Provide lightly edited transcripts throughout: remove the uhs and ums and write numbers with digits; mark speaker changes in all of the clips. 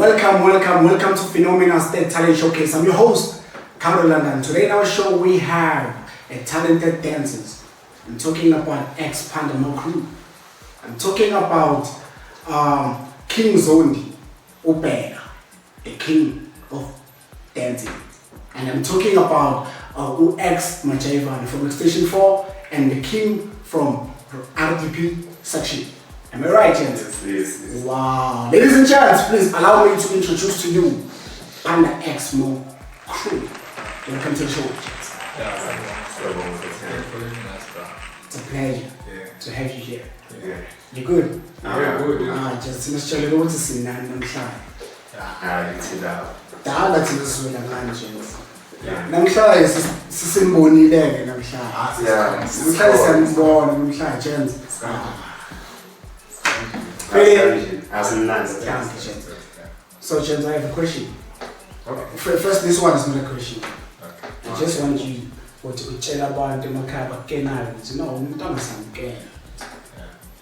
Speaker 1: Welcome, welcome, welcome to Phenomenal State Talent Showcase. I'm your host, Carol London. Today in our show we have a talented dancers. I'm talking about ex Panda Mo Crew. I'm talking about King Zondi Ubheka, the king of dancing. And I'm talking about ex Majaivane from Extension 4 and the king from RDP section. Am I right, gents?
Speaker 2: Yes.
Speaker 1: Wow. Ladies and gents, please allow me to introduce to you Panda X Mo Crew. Welcome to the show, gents.
Speaker 3: Yeah,
Speaker 2: Siyabonga futhi.
Speaker 3: thanks for having us, bro.
Speaker 1: It's a pleasure to have you here. You good?
Speaker 3: Yeah, good. Yeah.
Speaker 1: Ah, just thina sitshelele ukuthi sinani namhlanje.
Speaker 2: Hayi thina.
Speaker 1: Dala thina sizwela ngani, gents.
Speaker 3: Yeah.
Speaker 1: Namhlanje sisimbonile-ke namhlanje.
Speaker 3: Ah,
Speaker 1: Namhlanje siyanibona namhlanje, gents.
Speaker 2: Asimnandi.
Speaker 1: Thank you, gents. So, gents, I have a question.
Speaker 3: Okay.
Speaker 1: First, this one is not a question.
Speaker 3: Okay.
Speaker 1: I just want you ukuthi utshele abantu emakhaya bakukenayo ukuthi no, umntwana samkela.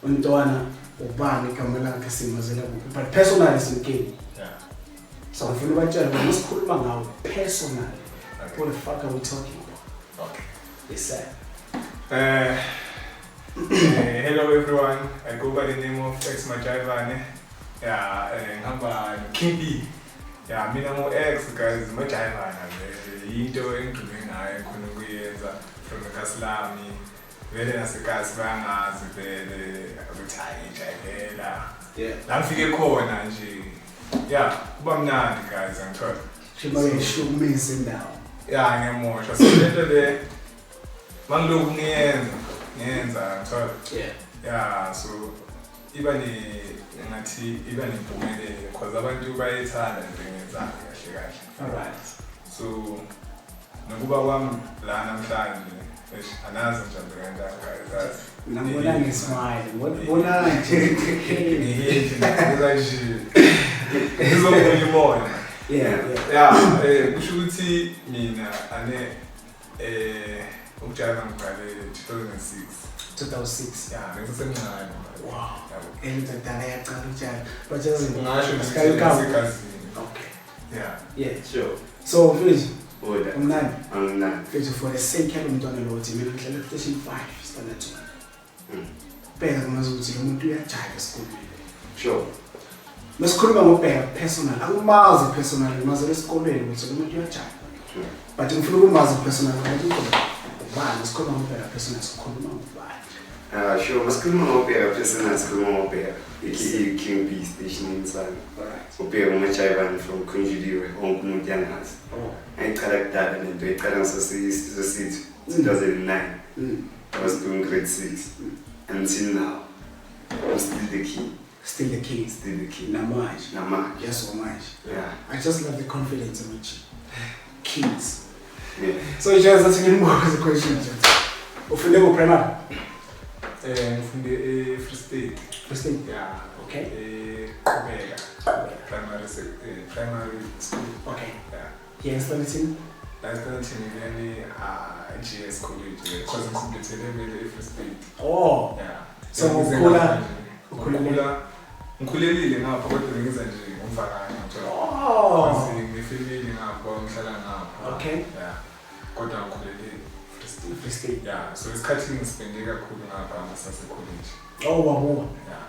Speaker 1: Umntwana ubani igama lakhe, simazela kuphi, but personally simkeni. So ngifuna ubatshele ukuthi masikhuluma ngawe personally, what the fuck are we talking about?
Speaker 3: Okay.
Speaker 1: Yes, sir.
Speaker 3: Hello everyone. I go by the name of X Majaivane. Yeah, ngihamba no King B. Yeah, mina ngo X guys, Majaivane vele into engidume ngayo khona ukuyenza from ekasi lami. Vele nasekasi bayangazi vele ukuthi hayi ngijayivela. La ngifike khona nje. Yeah, kuba mnandi guys, angithola.
Speaker 1: Shima uyayishukumisa indawo.
Speaker 3: Yeah, ngiyamosha. So lento le mangilokhu ngiyenza ngithola. Yeah, so iba ne ngathi iba nempumelelo because abantu bayayithanda lento engiyenzayo kahle kahle.
Speaker 1: All right.
Speaker 3: So nokuba kwami la namhlanje, eish, anazi ngijabule kanjani guys. Yazi.
Speaker 1: Mina ngibona ngesmile, ngibona nje.
Speaker 3: Ngihithi ngiza nje. Ngizobona imoya.
Speaker 1: Yeah.
Speaker 3: Yeah, kusho ukuthi mina ane ukujayiva ngiqale 2006.
Speaker 1: 2006.
Speaker 3: Yeah, ngisasemncane.
Speaker 1: Wow.
Speaker 3: Yabo.
Speaker 1: Endoda yaqala ukujayiva. But just
Speaker 3: Ngasho nje
Speaker 1: Sky Cup.
Speaker 3: segazini.
Speaker 1: Okay.
Speaker 3: Yeah.
Speaker 1: Yeah.
Speaker 2: Sure.
Speaker 1: So mfethu,
Speaker 2: Oda.
Speaker 1: umnandi.
Speaker 2: Angimnandi.
Speaker 1: Mfethu, for the sake yalo mntwana lo uthi mina ngihlala ku-station 5 standard 2. Bheka ngazi ukuthi lo muntu uyajayiva esikolweni.
Speaker 2: Sure.
Speaker 1: Masikhuluma ngoBheka personal, akumazi personal, ngimazela esikolweni ukuthi lo muntu uyajayiva.
Speaker 2: Sure.
Speaker 1: But ngifuna ukumazi personal ukuthi ubani, sikhuluma ngoBheka personal, sikhuluma ngobani.
Speaker 2: Ah, sure. Masikhuluma ngoBheka personal, sikhuluma ngoBheka. AKA King B station inside.
Speaker 1: Alright.
Speaker 2: Ubheka uMajayivane from Khunjuliwe, wonke umuntu uyangazi.
Speaker 1: Oh.
Speaker 2: Ngayiqala kudala lento, ayiqala ngisasithu 2009. I was doing grade 6. Until now, I'm still the king.
Speaker 1: Still the king.
Speaker 2: Still the king.
Speaker 1: Namanje.
Speaker 2: Namanje.
Speaker 1: Yes, manje.
Speaker 2: Yeah.
Speaker 1: I just love the confidence in which kings.
Speaker 2: Yeah.
Speaker 1: So just athi ngimbuze question nje. Ufunde ku primary?
Speaker 3: Ngifunde e-Free State.
Speaker 1: Free State.
Speaker 3: Yeah.
Speaker 1: Okay.
Speaker 3: Qhubeka. Primary school.
Speaker 1: Okay.
Speaker 3: Yeah.
Speaker 1: Here in Standerton?
Speaker 3: La Standerton ngiyani GS College because ngicomplete vele e-Free State.
Speaker 1: Oh.
Speaker 3: Yeah.
Speaker 1: So
Speaker 3: Ngize
Speaker 1: ukhula
Speaker 3: ngapha nje.
Speaker 1: ukhulele
Speaker 3: Ngikhulelile ngapha kodwa bengiza nje ngomvakanye ngithola.
Speaker 1: Oh.
Speaker 3: Because ngine-family ngapha ngihlala ngapha.
Speaker 1: Okay.
Speaker 3: Yeah. Kodwa ngikhulele Free State.
Speaker 1: Free State.
Speaker 3: Yeah, so isikhathi ngispende kakhulu ngapha ngisase college.
Speaker 1: Oh, wabuka.
Speaker 3: Yeah.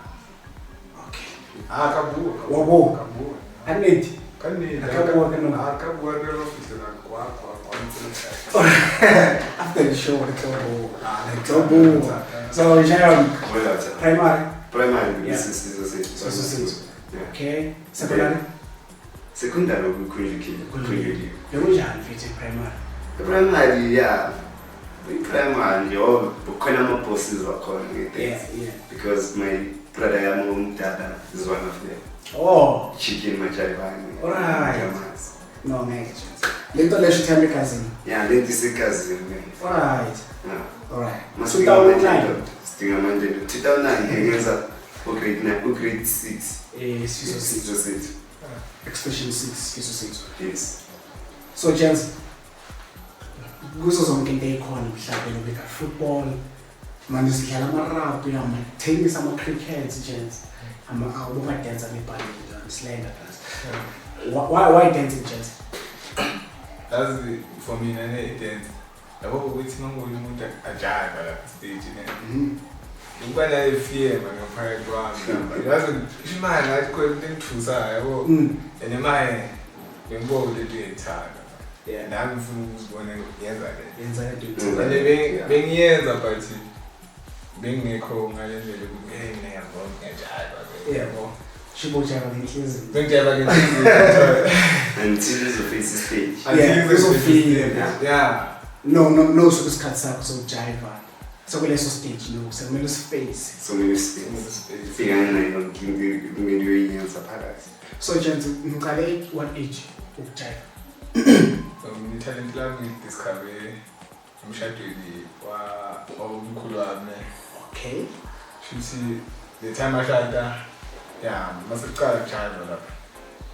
Speaker 1: Okay.
Speaker 3: Ah, kabuka.
Speaker 1: Wabuka.
Speaker 3: Kabuka.
Speaker 1: Anedi.
Speaker 3: Kanini.
Speaker 1: Akabuka ke no.
Speaker 3: Ah, kabuka ke no fihlela kwa kwa kwa.
Speaker 1: After the show re tlo boa.
Speaker 3: Ah,
Speaker 1: Re tlo boa. So, Sharon,
Speaker 2: Well,
Speaker 1: primary.
Speaker 2: primary
Speaker 1: Yeah.
Speaker 2: sisizo sethu.
Speaker 1: Sizo sethu.
Speaker 2: Yeah.
Speaker 1: Okay. Secondary.
Speaker 2: Secondary ukukhunjukile. Khunjuliwe.
Speaker 1: Bekunjani mfethu primary?
Speaker 2: Primary, yeah. Primary nje oh kukhona ama-bosses wakhona nge-dance.
Speaker 1: Yeah.
Speaker 2: Because my brother yami omdala is one of them.
Speaker 1: Oh,
Speaker 2: Chicken Majaivane.
Speaker 1: Alright.
Speaker 2: Ngiyamazi.
Speaker 1: No ngeke chance. Lento leyo shuthi yami egazini.
Speaker 2: Yeah, lento isegazini man.
Speaker 1: Alright.
Speaker 2: Yeah.
Speaker 1: Alright.
Speaker 2: Masidinga
Speaker 1: 2009.
Speaker 2: manje, sidinga manje 2009 ngenza ugrade 9, ugrade 6.
Speaker 1: Sifiso sethu.
Speaker 2: Sifiso sethu.
Speaker 1: Expression 6, sifiso sethu.
Speaker 2: Yes.
Speaker 1: So gents, kuzo zonke into eyikhona emhlabeni ubeka football, manje sidlala ama-rugby, ama-tennis, ama-cricket, gents, ama abomadansa nebhaleni. Slender plus. Why dancing, gents?
Speaker 3: Yazi, for mina ne, i-dance, yabo, ukuthi manguye umuntu ajiva lapha stage ne, ukuba nayo fear man ngaphakathi kwami lapha. Yazi imali ngathi khona into engithusayo, yabo, and manje bengibona lento ngiyayithanda. Nami ngifuna ukuzibona ngiyenza le.
Speaker 1: Yenza le nto.
Speaker 3: And bengiyenza, but bengingekho ngale ndlela ukuthi hey, mina ngiyabona ngiyajiva.
Speaker 1: Yebo. Shibo jiva ngenhliziyo.
Speaker 3: Bengijiva ngenhliziyo.
Speaker 2: Until uzoface stage.
Speaker 1: Yeah, uzofika.
Speaker 3: Yeah.
Speaker 1: No, so isikhathi sakho sokujiva. Sekuleso stage, no, sekumele usiface.
Speaker 2: So many space. Fika nayo yonke into kumele uyoyenza phakathi.
Speaker 1: So gents, ngiqale what age ukujiva?
Speaker 3: So mina i-talent lami ngilidiscover emshadweni wabomkhulu wami. Shuthi the time ashada, ya, masekuqala kujiva lapha,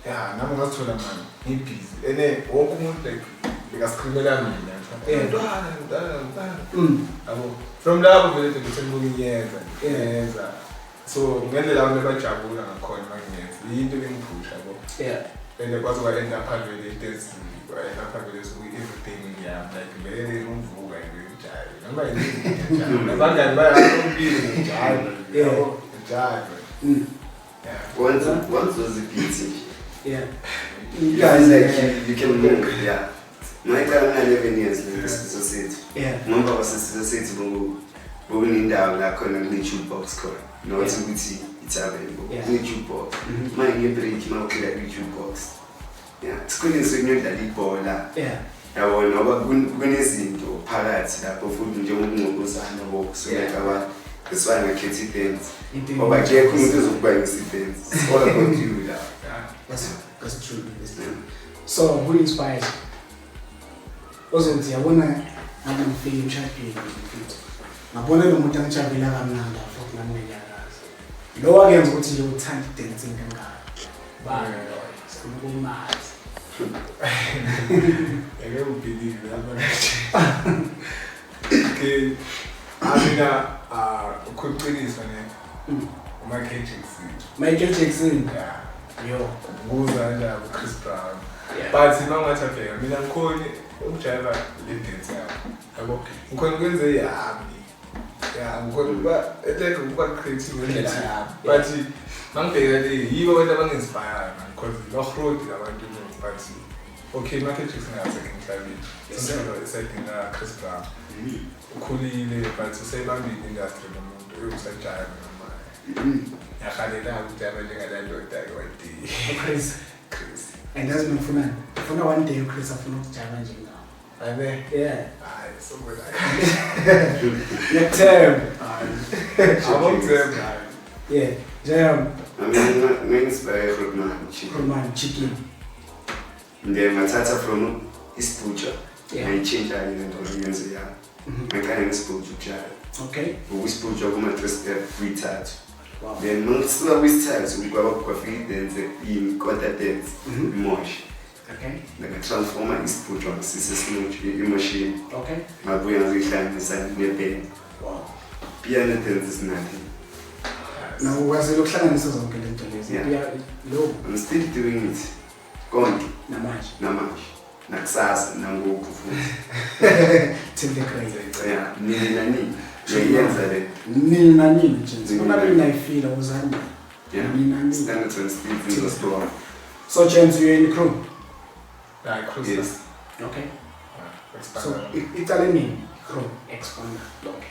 Speaker 3: ya, nami ngazithola mani ngibhizi, ene wonke umuntu like bekascreamela mina. Mntwana, mntwana, mntwana, yabo. From lapho vele nje ukuthi ngiyenza, ngiyenza, so ngendlela abantu abajabula ngakhona mangiyenza yinto bengiphusha, yabo. And kwaze kwa-end up vele into kwa-end up vele everything yami, like vele ngivuka nje ngijayive noma yini, ngiyajiva, abangani bayakumbili, ngijayive, yabo, ngijayive. Yeah.
Speaker 2: Once was a beat nje.
Speaker 1: You
Speaker 2: You
Speaker 1: guys
Speaker 2: feel like you can move, yeah. Ngayiqala ngina 11 years le sifiso sethu. Ngoba kwasisifiso sethu bokunendawo la khona kune jukebox khona. Not ukuthi ithaveni, kune jukebox. Manje nge-break mawukhela kwi-jukebox. Yeah, sikhona sokuyodlala ibhola. Yabo, ngoba kunezinto phakathi lapho futhi njengokungqubuzana bo so like abantu, that's why ngakhetha i-dance.
Speaker 1: Into
Speaker 2: Ngoba akekho umuntu ozokubangisa i-dance. It's all about you la.
Speaker 1: That's true. That's true. So who inspires you? Ozothi yabona ngabe ngifike emshadweni mfethu. Ngabona lo muntu angijabula kamnandi futhi nami ngiyakazi. Lo wakenza ukuthi nje uthanda i-dancing kangaka. Bani loyo? Sifuna ukumazi.
Speaker 3: Ngeke ubelieve lapha kanje. Okay. Mina ukuqinisa ne. uMichael Jackson.
Speaker 1: Michael Jackson.
Speaker 3: Yeah.
Speaker 1: Yo.
Speaker 3: Kuza njalo Chris Brown. But uma ungathi abheka mina ngikhona ukujiva le dance yami. Yabo. Ngikhona ukwenza yami. Yeah, ngikhona ukuba like ukuba creative ngendlela yami. But mangibheka le yibo abantu abangi-inspire man, because bahrodi abantu, but okay, Michael Jackson akasekho emhlabeni.
Speaker 1: Yes, sir.
Speaker 3: Sengisholo esayidini la Chris Brown. Ukhulile but usayibambile i-industry lo muntu, usajayiva noma. Ngiyahalela ukujayiva njengala ndoda-ke one day.
Speaker 1: Chris.
Speaker 3: Chris.
Speaker 1: And yazi mina ngifunani? Ngifuna one day uChris afuna ukujiva njengawe.
Speaker 3: Ane?
Speaker 1: Yeah.
Speaker 3: Hayi, sobona.
Speaker 1: Ngiyakuthemba.
Speaker 3: Abongithemba, hayi.
Speaker 1: Yeah. Jam.
Speaker 2: I mean, ngi-inspire Grootman Chicken.
Speaker 1: Grootman Chicken.
Speaker 2: Then ngathatha from isibhutsha. Ngayitshintsha le nto ngiyenze yami. Ngaqala ngesibhutsha ukutshala. Ukusibhutsha kuma-three step kuyithathu. Then mangisuka kwisithathu kwaba kwafika i-dance, i-quarter dance, imosh. Ngatransforma isibhutsha ngisise imoshini. Ngabuya ngazihlanganisa ne-band. Piano dance is nothing.
Speaker 1: Now, ukwazile ukuhlanganisa zonke le nto lezi.
Speaker 2: Yeah.
Speaker 1: Lo.
Speaker 2: I'm still doing it. Konke.
Speaker 1: Namanje.
Speaker 2: Namanje. Nakusasa, nangoku futhi.
Speaker 1: Till the grave.
Speaker 2: Yeah, nini na nini. Ngiyenza le.
Speaker 1: Nini na nini, gents.
Speaker 2: Nini
Speaker 1: Uma
Speaker 2: na
Speaker 1: mina
Speaker 2: nini.
Speaker 1: ifila uzani.
Speaker 2: Yeah.
Speaker 1: Nini na nini.
Speaker 2: Standard and Steve in the store.
Speaker 1: So gents, you're in the crew?
Speaker 3: Yeah, crew.
Speaker 2: Yes.
Speaker 1: Okay.
Speaker 3: Yeah, expand.
Speaker 1: So, iqale nini crew expand lonke?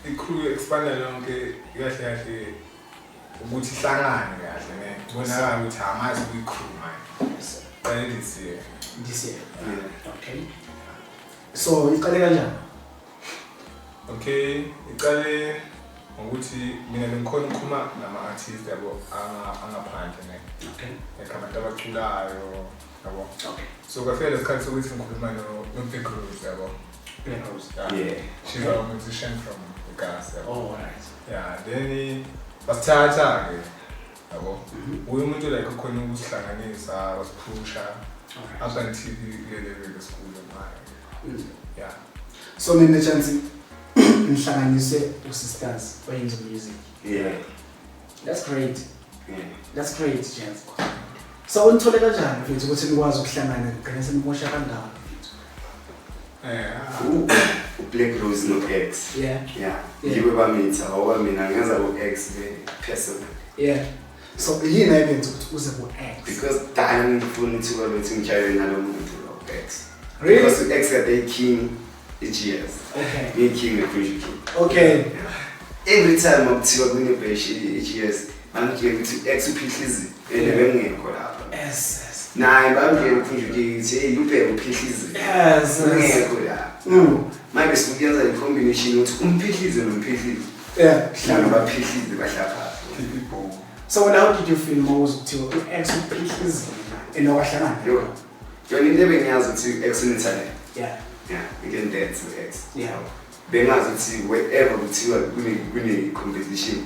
Speaker 3: I-crew expand lonke kahle kahle ukuthi ihlangane kahle ne. Kubonakala ukuthi amazi kuyi-crew manje.
Speaker 1: Yes, sir.
Speaker 3: Qale this year.
Speaker 1: This year.
Speaker 2: Yeah.
Speaker 1: Okay. So iqale kanjani?
Speaker 3: Okay, iqale ngokuthi mina bengikhona ukukhuluma nama-artist, yabo, angaphandle ne. Like abantu abaculayo, yabo. So kwafika lesikhathi sokuthi ngikhuluma no-Big Rose, yabo.
Speaker 1: Big Rose.
Speaker 3: Yeah.
Speaker 2: Yeah.
Speaker 3: She's our musician from Gas, yabo.
Speaker 1: Oh, right.
Speaker 3: Yeah, then basithatha ke, yabo. Uye umuntu like ukhona ukusihlanganisa, wasiphusha. Up until kule level esikuyo manje. Yeah.
Speaker 1: So nine chance nihlanganise usisters oyenza music.
Speaker 2: Yeah.
Speaker 1: That's great.
Speaker 2: Yeah.
Speaker 1: That's great, gents. So unithole kanjani mfethu ukuthi nikwazi ukuhlangana nigcine senimosha kangaka mfethu?
Speaker 2: U-Black Rose no-X.
Speaker 1: Yeah.
Speaker 2: Yeah.
Speaker 1: Yeah.
Speaker 2: Yibo bamitha ngoba mina ngenza ku-X personal.
Speaker 1: Yeah. So yini ayenza ukuthi uze ku-X?
Speaker 2: Because dala ngifuna ithuba lokuthi ngijayive nalo muntu lo-X.
Speaker 1: Really?
Speaker 2: Because u-X kade eyi-king i-GS.
Speaker 1: Okay.
Speaker 2: Ngiyi-king ne-Fusion King.
Speaker 1: Okay.
Speaker 2: Every time makuthiwa kune-bash i-GS, bangitshela ukuthi u-X uphihlizile and bengingekho lapha.
Speaker 1: Yes, yes.
Speaker 2: Naye bamtshela uFusion King ukuthi hey ubheke uphihlizile.
Speaker 1: Yes, yes.
Speaker 2: Ungekho lapha. Manje sikuyenza i-combination ukuthi umphihlize nomphihlize.
Speaker 1: Yeah.
Speaker 2: Hlala baphihlize bahlapha.
Speaker 1: So how did you feel mawuze kuthiwa u-X uphihlizile and awahlangana?
Speaker 2: Yo. Yona into ebengiyazi ukuthi u-X une-talent.
Speaker 1: Yeah.
Speaker 2: Yeah, we can dance with X.
Speaker 1: Yeah.
Speaker 2: Bengazi ukuthi wherever kuthiwa kune competition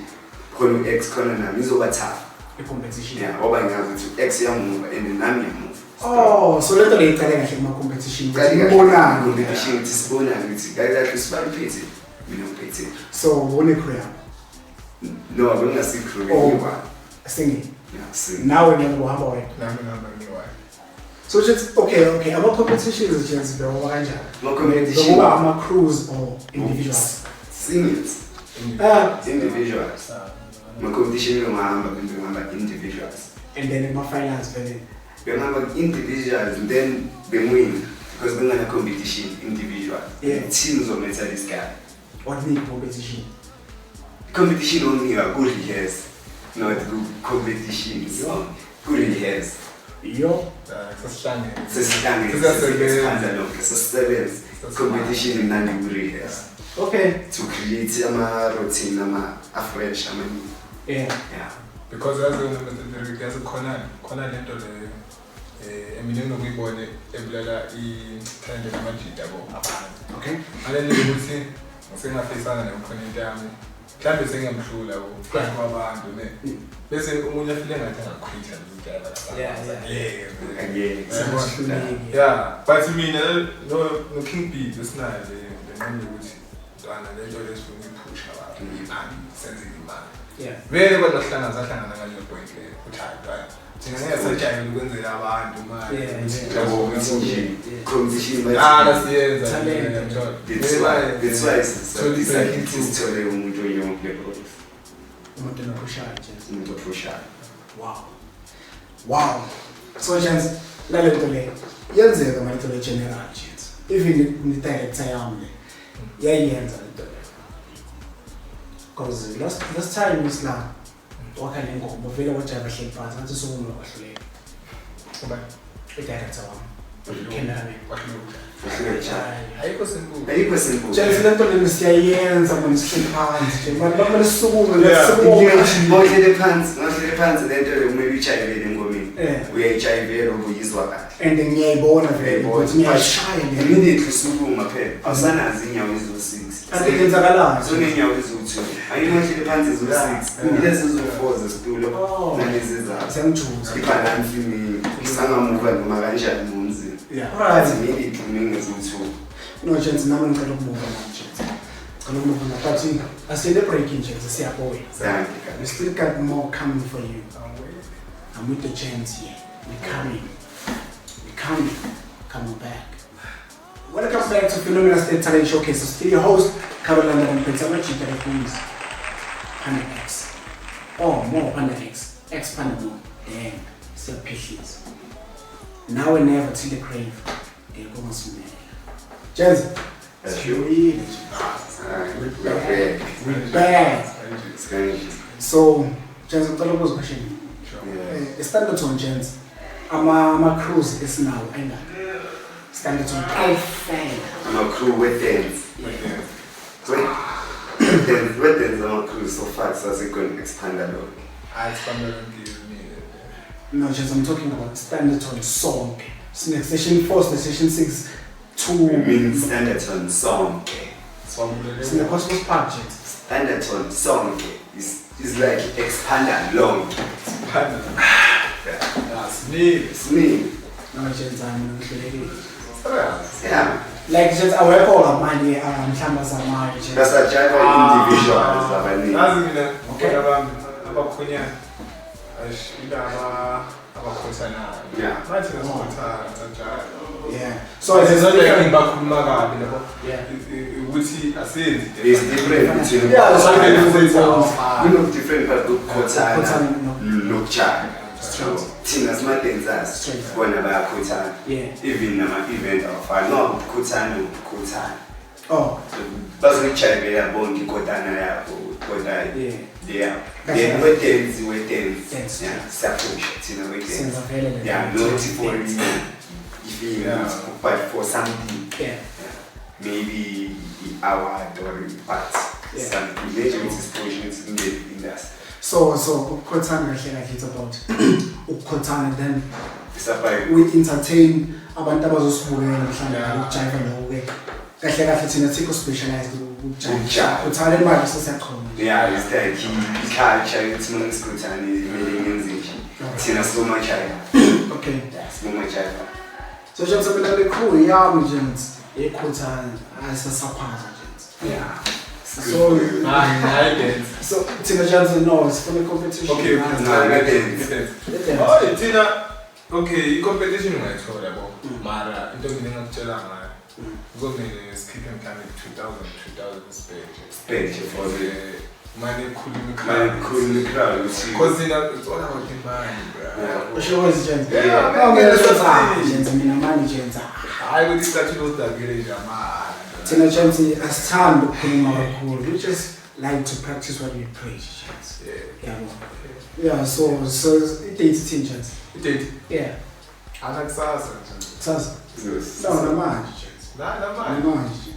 Speaker 2: khona u-X khona nami izoba tough.
Speaker 1: I-competition.
Speaker 2: Yeah, ngoba ngiyazi ukuthi u-X iyamuva and nami ngiyamuva.
Speaker 1: Oh, so lento le iqale kahle kuma-competition.
Speaker 2: Iqale kahle
Speaker 1: Ubonani.
Speaker 2: competition ukuthi sibonane ukuthi kahle kahle usibani uphethe mina ngiphethe.
Speaker 1: So ubone crew yakho.
Speaker 2: No, bengingasi-crew
Speaker 1: Oh.
Speaker 2: ngiyi-one.
Speaker 1: Singing.
Speaker 2: Yeah, sing.
Speaker 1: Nawe ngeke uhamba wedwa.
Speaker 3: Nami ngihamba ngiyi-one.
Speaker 1: So just okay, ama-competitions nje bewoba kanjani?
Speaker 2: Ama-competition.
Speaker 1: Bekuba ama-crews or individuals?
Speaker 2: Singles.
Speaker 1: Ah.
Speaker 2: Individuals. Ama-competition bengihamba bengihamba individuals.
Speaker 1: And then kuma-finals vele.
Speaker 2: Bengihamba individuals and then bengwina because bengana competition individual.
Speaker 1: Yeah.
Speaker 2: Team uzometha this guy.
Speaker 1: What need competition?
Speaker 2: Competition only ku-rehearse, not ku-competitions.
Speaker 1: Yo.
Speaker 2: Ku-rehearse.
Speaker 1: Yo.
Speaker 3: Sesihlangene.
Speaker 2: Sesihlangene.
Speaker 3: Siyasebenza.
Speaker 2: Sesiphanda lonke, sesisebenza. Competition imnandi ku-rehearse.
Speaker 1: Okay.
Speaker 2: To create ama-routine ama-afresh amaningi.
Speaker 1: Yeah.
Speaker 2: Yeah.
Speaker 3: Because yazi yazi khona khona lento leyo mina enginokuyibona ebulala i-talent lamajita yabo abantu.
Speaker 1: Okay.
Speaker 3: Ngale ndlela ukuthi ngisengafisana ne-opponent yami mhlawumbe sengiyamhlula yabo phakathi kwabantu ne bese omunye afile ngathi angakhwitha lento
Speaker 1: Yeah,
Speaker 3: yeah.
Speaker 2: Angeke.
Speaker 1: Sengihlulekile.
Speaker 3: Yeah, but mina no King B besinayo le nqondo yokuthi ntwana lento lesifuna ukuyiphusha abantu iphambili senze imali.
Speaker 1: Yeah.
Speaker 3: Vele kodwa sihlangana sahlangana ngaleyo point leyo ukuthi hayi ntwana thina ngeke sajayele ukwenzela abantu manje.
Speaker 1: Yeah, yeah.
Speaker 2: Yabo ukuthi nje competition
Speaker 3: Ah, siyenza.
Speaker 1: Talent.
Speaker 2: That's why
Speaker 3: Totally
Speaker 2: decided
Speaker 3: breaking through.
Speaker 2: sithole umuntu onjengo-Black Rose.
Speaker 1: Umuntu ophushayo nje.
Speaker 2: Umuntu ophushayo.
Speaker 1: Wow. Wow. So gents, lale nto le yenzeka manje le general gents. Even ni director yami le yayenza le nto le. Because last time isla wakha le ngoma vele wajiva hleli phansi ngathi sukuma wahluleka.
Speaker 3: Uba
Speaker 1: I-director wami. Cameraman.
Speaker 3: wahluleka.
Speaker 2: Wahluleka.
Speaker 3: Ayikho simple.
Speaker 2: Ayikho simple.
Speaker 1: Gents, le nto le siyayenza manje sihleli phansi nje. Manje bakumele sisukume
Speaker 3: Yeah.
Speaker 1: sisukume.
Speaker 2: Mawuhlele phansi lento le kumele uyijayivele engomeni. Uyayijayivela ubuyizwa kahle.
Speaker 1: And ngiyayibona vele
Speaker 2: Uyayibona.
Speaker 1: ukuthi ngiyayishaya le.
Speaker 2: Immediately usukuma phela. Awusanazo inyawo eziwu-six.
Speaker 1: Kanti kwenzakalani?
Speaker 2: Sunenyawo eziwu-two. Ayimohlele phansi eziwu-six.
Speaker 3: Yeah.
Speaker 2: Ilezi eziwu-four zesitulo
Speaker 1: Oh.
Speaker 2: nalezi zakho.
Speaker 1: Siyangijuza.
Speaker 2: I-balance iningi. Usangamuva noma kanjani ngomzimba.
Speaker 1: Yeah.
Speaker 2: But
Speaker 1: Alright.
Speaker 2: immediately mengeziwu-two.
Speaker 1: No gents, nami ngicela ukumuva manje gents. Ngicela ukumuva na but asile break nje siyabuya.
Speaker 2: Thank you.
Speaker 1: We still got more coming for you. I'm with the gents here. We coming. We coming. Coming back. Welcome back to Phenomena State Talent Showcase. I'm still your host, Caroline Rampetsa Majita Refunds. Panda X. Oh, more Panda X. X Panda more. Damn. Still patience. Now and never till the grave. They're going to Gents,
Speaker 2: That's you.
Speaker 1: we
Speaker 2: Alright, we're back.
Speaker 1: we back.
Speaker 2: It's going
Speaker 1: So, gents, ngicela ukubuza question.
Speaker 3: Sure.
Speaker 2: Yeah.
Speaker 1: Standerton gents, ama crews esinawo ayingaki? Standerton ayifela.
Speaker 2: Ama-crew we-dance.
Speaker 3: Yeah.
Speaker 2: We-dance ama-crew so far sasekhona expanda lonke.
Speaker 3: Hayi sibambe yonke mina.
Speaker 1: No, gents, I'm talking about Standerton sonke. Sine session 4, sine session 6, 2.
Speaker 2: We mean Standerton sonke.
Speaker 3: Sibambulele.
Speaker 1: Sine Cosmos Park, gents.
Speaker 2: Standerton sonke is like expanda lonke.
Speaker 3: Sibanda. Yeah, siningi.
Speaker 2: Siningi.
Speaker 1: No, gents, I'm ngihlulekile.
Speaker 3: Serious.
Speaker 2: Yeah.
Speaker 1: Like gents, awekho ngamanye mhlawumbe azamayo gents.
Speaker 2: Basajiva individuals abaningi.
Speaker 3: Yazi mina
Speaker 1: Okay.
Speaker 3: ngibona bami abakhonyana. Eish, ilaba abakhothanayo.
Speaker 2: Yeah.
Speaker 3: Bathi nasikhothana kanjalo.
Speaker 1: Yeah. So there's
Speaker 3: It's
Speaker 1: a
Speaker 3: not like
Speaker 1: different
Speaker 3: ngibakhuluma kabi yabo.
Speaker 1: Yeah.
Speaker 3: Ukuthi asenzi.
Speaker 2: There's different between
Speaker 1: Yeah, so
Speaker 2: kuno different part ukukhothana
Speaker 1: Ukukhothana, no.
Speaker 2: nokujaya.
Speaker 1: Straight.
Speaker 2: Thina sima-dancers
Speaker 1: Straight.
Speaker 2: bona bayakhothana.
Speaker 1: Yeah.
Speaker 2: Even nama-event awafani noma ukukhothana ukukhothana.
Speaker 1: Oh,
Speaker 2: Bazoyijayivela bonke ikotana yabo kodwa
Speaker 1: yeah.
Speaker 2: yeah.
Speaker 1: Kahle.
Speaker 2: Then we-dance we-dance.
Speaker 1: Dance.
Speaker 2: Yeah, siyaphusha thina we-dance.
Speaker 1: Senza vele le
Speaker 2: Yeah,
Speaker 1: nto.
Speaker 2: not for ifilm,
Speaker 3: Yeah.
Speaker 2: but for something.
Speaker 1: Yeah.
Speaker 2: Maybe i-award or but
Speaker 1: Yeah.
Speaker 2: something. Imagine ukuthi siphushe ukuthi singene industry.
Speaker 1: So ukukhothana kahle kahle it's about ukukhothana, then
Speaker 2: Isapha
Speaker 1: we entertain abantu abazosibukela mhlawumbe
Speaker 3: Yeah.
Speaker 1: ukujiva lokho ke. Kahle kahle thina sikho specialized ukujiva.
Speaker 2: Ukujiva.
Speaker 1: Ukhothana imali sesiyachoma.
Speaker 2: Yeah, it's like i-culture yokuthi uma ngisikhothane kumele ngenze nje. Thina sibomajaiva.
Speaker 1: Okay.
Speaker 2: Sibomajaiva.
Speaker 1: So nje mina le crew yami nje ekhothana ayisasaphaza nje.
Speaker 2: Yeah.
Speaker 1: So
Speaker 3: Hayi dance.
Speaker 1: so thina nje no sifuna competition.
Speaker 3: Okay, okay.
Speaker 2: No, I dance.
Speaker 3: Dance.
Speaker 1: Dance.
Speaker 3: Oh, thina okay, i-competition ungayithola yabo. Mara into mina engakutshela ngayo. Kuzomele sikhiphe mhlawumbe 2000 2000 sibheje.
Speaker 2: Sibheje for the
Speaker 3: Mane khuluma
Speaker 2: manje kukhuluma i-crowd ukuthi
Speaker 3: Because thina it's all about the money, bro.
Speaker 2: Yeah.
Speaker 1: Usho kwezi nje.
Speaker 3: Yeah,
Speaker 1: No,
Speaker 3: man,
Speaker 1: ngeke
Speaker 3: that's
Speaker 1: senza
Speaker 3: it.
Speaker 1: nje mina manje nje.
Speaker 3: Hayi ukuthi isicathulo sidakile nje amahhala.
Speaker 1: Thina nje asithandi ukukhuluma kakhulu. We just like to practice what we preach. Nje.
Speaker 3: Yeah.
Speaker 1: Yabo. Yeah, so i-date ithini nje?
Speaker 3: I-date
Speaker 1: Yeah.
Speaker 3: ana kusasa nje.
Speaker 1: Kusasa.
Speaker 2: Kusasa.
Speaker 1: No, namanje nje.
Speaker 3: Na namanje.
Speaker 1: Namanje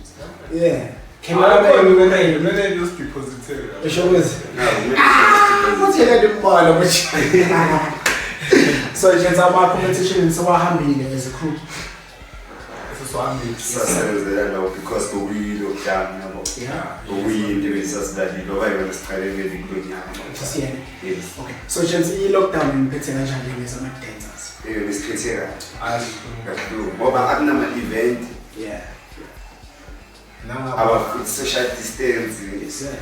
Speaker 1: nje. Yeah.
Speaker 3: Cameraman
Speaker 1: Cameraman.
Speaker 3: kumele usidepositele.
Speaker 1: Usho kwezi.
Speaker 2: No, kumele
Speaker 1: Futhi yena ndimbola manje. So nje ama competition sewahambile as a crew.
Speaker 3: Sesihambile.
Speaker 2: sasebenzela lawo because bekuyi-lockdown yabo.
Speaker 1: Yeah.
Speaker 2: Bekuyinto ebesisasidlalile ngoba yona siqale vele kulo nyaka.
Speaker 1: This year.
Speaker 2: Yes.
Speaker 1: Okay. So nje i-lockdown niphethe kanjani ngezama dancers?
Speaker 2: Eyona isiphethe kahle
Speaker 3: Hayi.
Speaker 2: kakhulu ngoba akunama-event
Speaker 1: Yeah.
Speaker 3: Nangapha.
Speaker 2: aba social distance
Speaker 1: Yes. Yeah.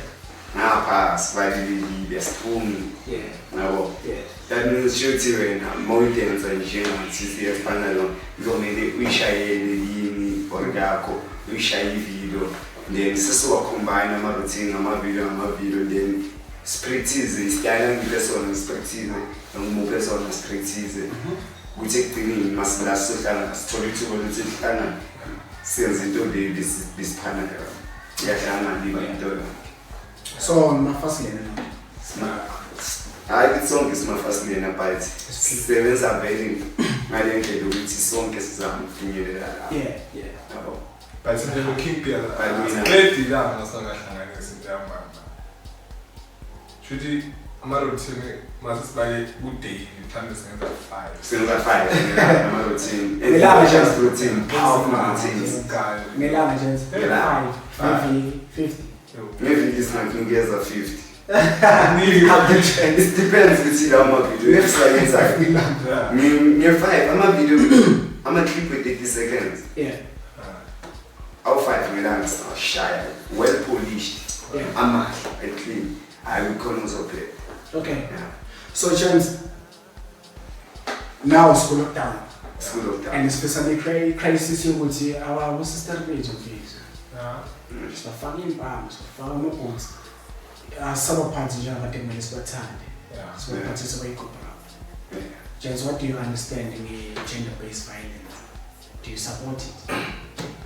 Speaker 2: ngapha sibalulekile asiphumi
Speaker 1: Yeah.
Speaker 2: yabo.
Speaker 1: Yeah.
Speaker 2: That means shuthi wena uma uyidensa njengathi siyafana lo kuzomele uyishayele yini or yakho uyishaye ividiyo then sesiwacombine ama-routine ngamavidiyo ngamavidiyo then sipractice isitayela ngiphe sona sipractice ngimuphe sona sipractice kuthi ekugcineni masila sizohlangana sithole ithuba lokuthi sihlangane senze into le besiphana yona iyahlangana iba into yonke.
Speaker 1: So mafasi lena no.
Speaker 2: Hayi ukuthi sonke simafasi lena but sisebenza vele ngale ndlela yokuthi sonke sizame ukufinyelela lapho.
Speaker 1: Yeah, yeah.
Speaker 2: Yabo.
Speaker 3: But nje lo King B
Speaker 2: But mina-
Speaker 3: asiqedi la ngasangahlanganisi into yamama. Shuthi ama-routine mase sibale ku-daily mhlawumbe singenza 5.
Speaker 2: Senza 5 ama-routine. And
Speaker 1: Ngelanga nje.
Speaker 2: just routine, powerful routines.
Speaker 1: Ngelanga nje.
Speaker 2: Ngelanga.
Speaker 1: 5 ngeviki 50.
Speaker 2: Ngeviki singakunikeza 50.
Speaker 1: Ngelanga.
Speaker 2: It depends ukuthi lawo mavidiyo esiwayenzayo. Nge-5 amavidiyo ama-clip we-30 seconds.
Speaker 1: Yeah.
Speaker 2: Awu-5 ngelanga sawashaya well polished.
Speaker 1: Yeah.
Speaker 2: Amahle and clean. Hayi ukhona uzophela.
Speaker 1: Okay.
Speaker 2: Yeah.
Speaker 1: So James, now school lockdown.
Speaker 2: School lockdown.
Speaker 1: And especially crisis yokuthi our sister bethu mfethu. Sibafaka impama, sibafaka amaboots. Asabaphathi njengabantu ekumele sibathande. Sibaphathise bayigubha lapho. James, what do you understand in gender-based violence? Do you support it?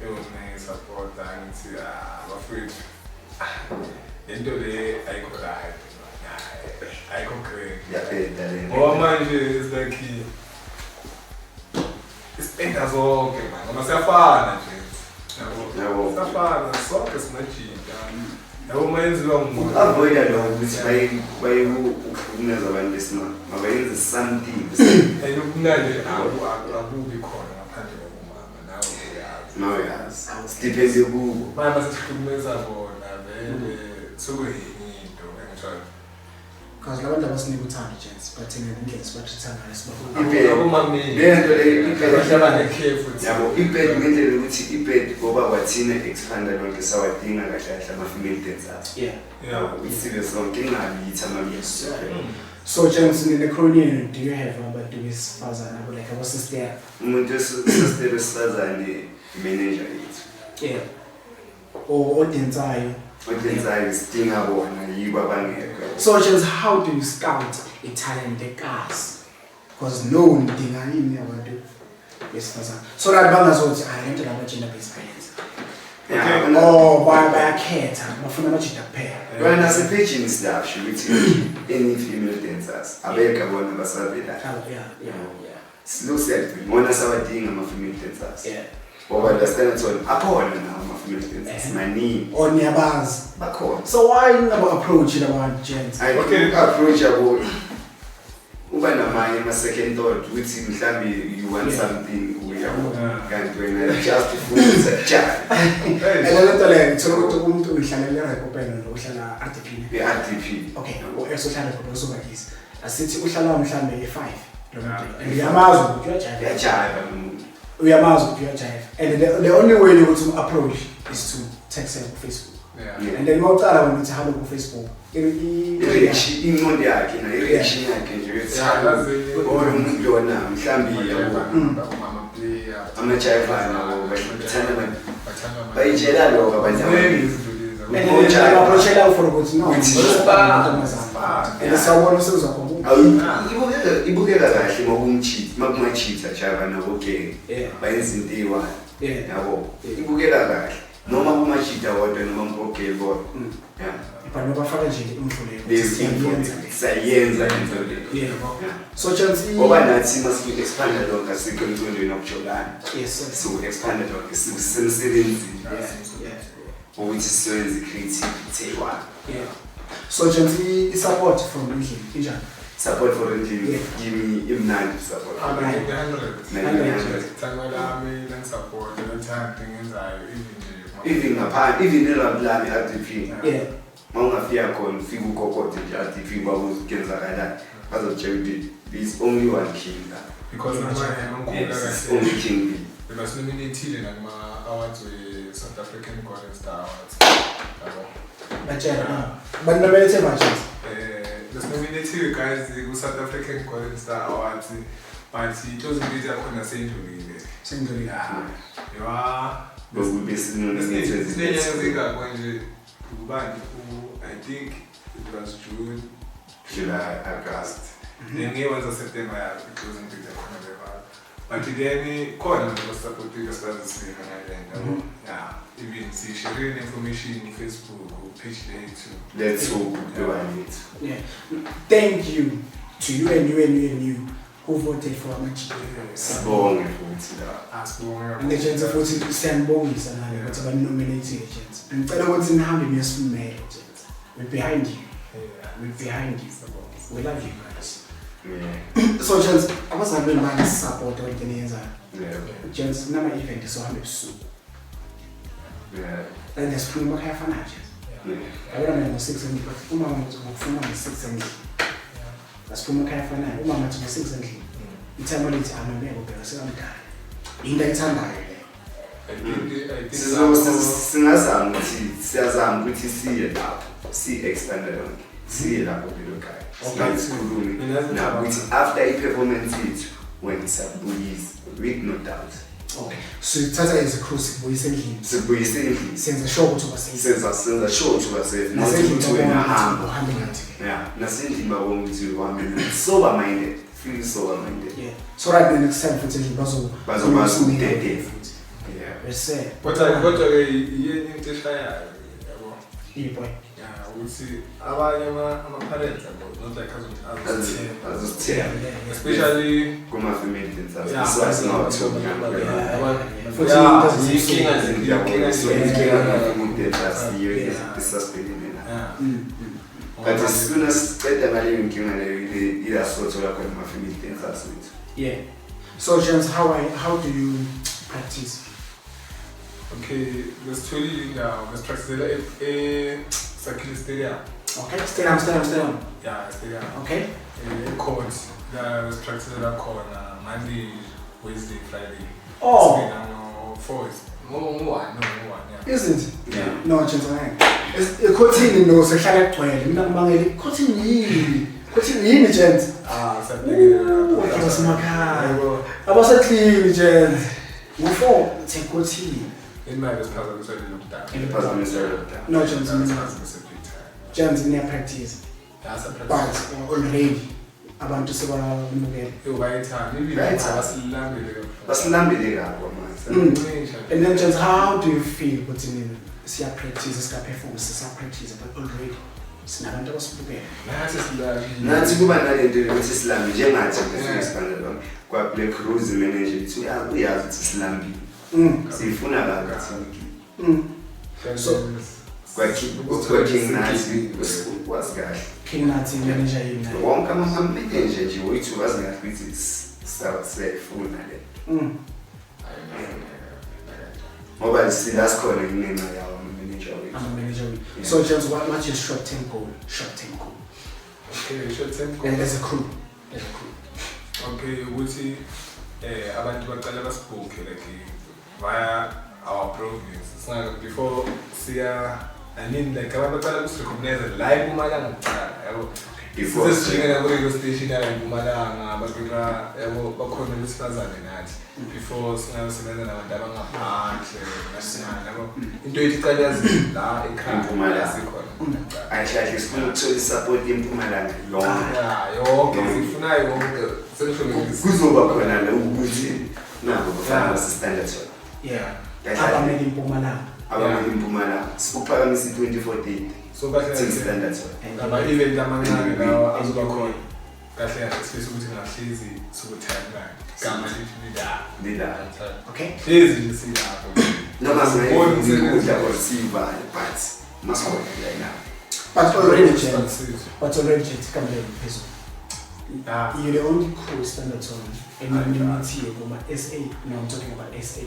Speaker 3: Yo, mina ngisupporta ngithi bafethu. Lento le ayikho right. Ayikho great.
Speaker 2: Yapenda le.
Speaker 3: Ngoba manje it's like isipenda zonke man. Ngoba siyafana nje.
Speaker 2: Yabo.
Speaker 3: Siyafana sonke simajita. Yabo mayenziwa ngumuntu.
Speaker 2: Avoida lokho ukuthi baye ukuhlukumeza abantu besimame. Mabayenze something.
Speaker 3: And ubunandi akubi khona ngaphandle kokumama nawe uyazi.
Speaker 2: Nawe uyazi. Sidepende kubo.
Speaker 3: Manje masihlukumeza bona vele sekuyenye into engithola.
Speaker 1: Because labantu abasinika uthando gents, but thina indlela sibatreat ngayo sibakhuluma.
Speaker 2: Ibed. Lento le ibed.
Speaker 3: Bahlala nekhefu.
Speaker 2: Yabo ibed ngendlela ukuthi ibed ngoba kwathina expanda lonke sawadinga kahle kahle ama female dancers.
Speaker 1: Yeah.
Speaker 3: Yeah.
Speaker 2: Isibe sonke ingabi yithi ama
Speaker 1: Yes. So James, in the Cronian, do you have abantu besifazane abo like abo sister?
Speaker 2: Umuntu wesister wesifazane, manager yethu.
Speaker 1: Yeah. Or odensayo.
Speaker 2: Odensayo, sidinga bona, yibo abangekho.
Speaker 1: So James, how do you scout a talent ekasi? Because no nidinga yini abantu besifazane. So that bangazothi ah lento laba gender based violence.
Speaker 2: Yeah,
Speaker 3: Okay.
Speaker 1: Oh, bayakhetha, bafuna amajita kuphela.
Speaker 2: Wena nasepagini silasho ukuthi any female dancers abekho bona basavela.
Speaker 1: Oh, yeah.
Speaker 2: Silo siyadinga sabadinga ama-female dancers. Ngoba la Standerton akhona nawo ama-female dancers maningi.
Speaker 1: Oh, niyabazi.
Speaker 2: Bakhona.
Speaker 1: So why ningaba approach laba gents?
Speaker 2: I
Speaker 3: Okay.
Speaker 2: think approach yabo uba namanye ama-second thought ukuthi mhlambe you want something uyabo kanti wena just ufuna ukujala.
Speaker 1: And le nto leyo ngithola ukuthi umuntu uyihlalela eRekopelo lo uhlala RDP.
Speaker 2: I-RDP.
Speaker 1: Okay, u-ex uhlala eRekopelo usobakisi. Asithi uhlala mhlambe e5 lo muntu. And uyamazi ukuthi uyajiva.
Speaker 2: Uyajiva lo muntu.
Speaker 1: Uyamazi ukuthi uyajiva. And the only way yokuthi um-approach is to text him ku Facebook.
Speaker 3: Yeah.
Speaker 1: And then mawucala wena uthi hello ku Facebook.
Speaker 2: I-reaction ingqondo yakhe na i-reaction yakhe nje
Speaker 3: Yeah,
Speaker 2: uyothi
Speaker 3: that's it.
Speaker 2: oh lo muntu lona mhlambe yabo amajayivana nabo bathanda bayitshela lokho abantu abaningi.
Speaker 1: And then approachela for ukuthi no.
Speaker 2: Ukuthi-
Speaker 1: And sawubona usizwa khona.
Speaker 2: Ibukeka kahle makumcheat makumachitha java nabo gang bayenza into eyi-one yabo ibukeka kahle noma kumachitha wodwa noma ngogay bodwa. Yeah.
Speaker 1: But nobafaka nje imfo leyo.
Speaker 2: Lezi info siyayenza into leyo.
Speaker 1: Yeah. So chance
Speaker 2: Ngoba nathi masiku-expanda lonke asikho emcondweni wokujolana.
Speaker 1: Yes sir.
Speaker 2: Siku-expanda lonke sisemsebenzini
Speaker 1: Yeah.
Speaker 2: ukuthi sizoyenza i-creativity eyi-one.
Speaker 1: Yeah. So chance i-support from endlini injani?
Speaker 2: Support for endlini
Speaker 1: Yeah.
Speaker 2: kimi imnandi support. Even ngaphandle, even iramp lami i-RDP. Uma ungafika khona ufike ukokode nje RDP babuze kuyenzakalani. Bazokutshela ukuthi there's only one king la.
Speaker 3: Because
Speaker 2: Yes, it's only King B.
Speaker 3: bebasinominathile nakuma-awards we-South African Golden Star Awards. Yabo.
Speaker 1: Batshela na. Bantu bebelethe manje.
Speaker 3: Besinominathiwe guys ku-South African Golden Star Awards but i-closing date yakhona seyindlulile.
Speaker 1: Sengidlulile.
Speaker 3: Yeah.
Speaker 2: Besinominated.
Speaker 3: Sinenyanga zingakho nje ubani I think it was June,
Speaker 2: July, August.
Speaker 3: Then ngewenza September ya i-closing date yakhona bebala. But then khona abantu abasupportile sibazisile ngale nto. Yeah, even sisharile information ku-Facebook, page lethu.
Speaker 2: Let's hope kubanethu.
Speaker 1: Yeah. Thank you to you and you and you and you who voted for Amajita.
Speaker 2: Sibonge futhi la.
Speaker 3: Asibonge.
Speaker 1: And the gents futhi siyambongisa nani ukuthi abanominate gents. Ngicela ukuthi nihambe niyosimela gents. We're behind you.
Speaker 3: Yeah.
Speaker 1: We're behind you. We love you guys.
Speaker 2: Yeah.
Speaker 1: So gents, abazali benu bayasisupport into eniyenzayo.
Speaker 2: Yeah.
Speaker 1: Gents, nama event sohambe ebusuku.
Speaker 2: Yeah.
Speaker 1: And siphuma emakhaya afanayo gents.
Speaker 2: Yeah.
Speaker 1: Yabona mina ngo-6 endlini, but umama ngithi ngokufuna ngo-6 endlini. Asiphuma ekhaya afanayo, umama athi ngo-6 endlini. Ithama lithi amameko ubheka sekamdala. Into ayithandayo leyo.
Speaker 3: I think
Speaker 2: Singazama ukuthi siyazama ukuthi siye lapho, si-expande lonke. Siye lapho kulelo khaya.
Speaker 3: Okay.
Speaker 2: Sikhulume
Speaker 3: Mina
Speaker 2: nabo ukuthi after i-performance yethu wena siyakubuyisa with no doubt.
Speaker 1: Okay. Sithatha as a crew sikubuyisa endlini.
Speaker 2: Sikubuyisa endlini.
Speaker 1: Senza sure ukuthi uba safe.
Speaker 2: Senza sure ukuthi uba safe. Not
Speaker 1: Nasendlini
Speaker 2: ukuthi wena
Speaker 1: babona ukuthi
Speaker 2: hamba.
Speaker 1: uhambe nathi.
Speaker 2: Yeah. Nasendlini babona ukuthi uhambe nathi. Sober minded. Feel sober minded.
Speaker 1: Yeah. So right then next time futhi endlini
Speaker 2: Bazokwazi
Speaker 1: ukunika
Speaker 2: ukudedela.
Speaker 1: futhi.
Speaker 2: Yeah.
Speaker 1: Bese
Speaker 3: Kodwa ke yini into eshayayo yabo.
Speaker 1: iboy.
Speaker 3: Yeah, ukuthi abanye ama-parents yabo not like azozithemba.
Speaker 2: Azozithemba.
Speaker 3: Especially
Speaker 2: Kuma-female dancers.
Speaker 3: Yeah.
Speaker 2: Iswazi ngawathomi.
Speaker 1: Futhi
Speaker 3: Yeah.
Speaker 1: into
Speaker 2: Inkinga
Speaker 3: Inkinga
Speaker 2: so
Speaker 3: nje.
Speaker 2: inkinga kuma-female dancers yiyo
Speaker 1: Yeah.
Speaker 2: esasibhekene nayo.
Speaker 3: Yeah.
Speaker 2: But as soon as siceda ngaleyo nkinga leyo ila sothola khona ama-female dancers wethu.
Speaker 1: Yeah. So James, how do you practice?
Speaker 3: Okay, besitholile indawo, besipracticela e-Sakhile Stadium.
Speaker 1: Okay, stadium.
Speaker 3: Yeah, stadium.
Speaker 1: Okay.
Speaker 3: E-court, la besipracticela khona Monday, Wednesday, Friday.
Speaker 1: Oh.
Speaker 3: Singena ngo-4, ngo-1, no, ngo-1, yeah.
Speaker 1: Is it?
Speaker 2: Yeah.
Speaker 1: No, James, angeke. Ekhothini no sehlala kugcwele. Mina ngibangela ikhothini yini? Kuthi yini gents?
Speaker 3: Ah, sabhekene.
Speaker 1: Ooh, wasemakhaya.
Speaker 3: Yebo.
Speaker 1: Abaseklini gents. Ngo-4 thekuthi.
Speaker 3: Imali esiphazamiswa lockdown.
Speaker 2: Iphazamisa lockdown.
Speaker 1: No gents, mina.
Speaker 3: Esiphazamisa big time.
Speaker 1: Gents niya practice.
Speaker 3: That's a
Speaker 1: But
Speaker 3: practice.
Speaker 1: already abantu sebamukela.
Speaker 3: Yo, bayithanda. Even
Speaker 2: Bayithanda.
Speaker 3: basilambile kakhulu.
Speaker 2: Basilambile kabi manje.
Speaker 3: Siyancisha.
Speaker 1: And then gents, how do you feel ukuthi nina siya practice, sika perform, sisa practice but already sinabantu abasibukela.
Speaker 3: Nathi silambile.
Speaker 2: Nathi kuba nalento yokuthi silambe njengathi
Speaker 3: Yeah.
Speaker 2: ngesibanda lonke. Kwa Black Rose manager ithi uyazi ukuthi silambile. Sifuna kabi thina.
Speaker 1: So-
Speaker 2: Kwa King Nathi wazi kahle.
Speaker 1: King Nathi manager yini naye.
Speaker 2: Wonke ama-manager nje wethu wazi kahle ukuthi siyayifuna le. Ngoba sila sikhona kungenxa yawo ama-manager wethu.
Speaker 1: I'm a manager.
Speaker 2: Yeah.
Speaker 1: So gents, what's your short term goal? Short term goal.
Speaker 3: Okay, short term goal.
Speaker 1: As a crew. As a crew.
Speaker 3: Okay, ukuthi abantu baqala basibhukhe like via our province. Singa before siya I mean like abantu baqala kusirecognize la eMpumalanga kuqala yabo.
Speaker 2: Before
Speaker 3: Sesijike ku radio station yala eMpumalanga bafika yabo bakhona besifazane nathi before singasebenza nabantu abangaphandle nasinani yabo. Into yethu iqala yazi la ekhaya
Speaker 2: Empumalanga.
Speaker 3: sikhona kuqala.
Speaker 2: Kahle kahle sifuna ukuthola i-support yempumalanga yonke.
Speaker 3: Yeah, yonke sifuna yonke sengisho
Speaker 2: Kuzoba khona la ukuthi nabo bafana
Speaker 3: Yeah.
Speaker 2: base-Standerton.
Speaker 1: Yeah.
Speaker 2: Kahle kahle
Speaker 1: Abamele impumalanga.
Speaker 2: abamele impumalanga sikuphakamisa i-2048
Speaker 3: So kahle
Speaker 2: team
Speaker 3: kahle
Speaker 2: Standerton.
Speaker 3: lama event amancane lawa azoba khona kahle kahle sifisa ukuthi ngahlezi suku-timeline gama lithi lila
Speaker 2: Lila.
Speaker 1: Okay.
Speaker 3: hlezi nje silapho
Speaker 2: Noma
Speaker 3: Sibone umsebenzi.
Speaker 2: singayikudla or siyivale but masikhona la now.
Speaker 1: But already gents.
Speaker 3: Success.
Speaker 1: But already gents come there phezulu.
Speaker 3: Ah.
Speaker 1: You're the only crew Standerton anonymity kuma SA. No, I'm talking about SA.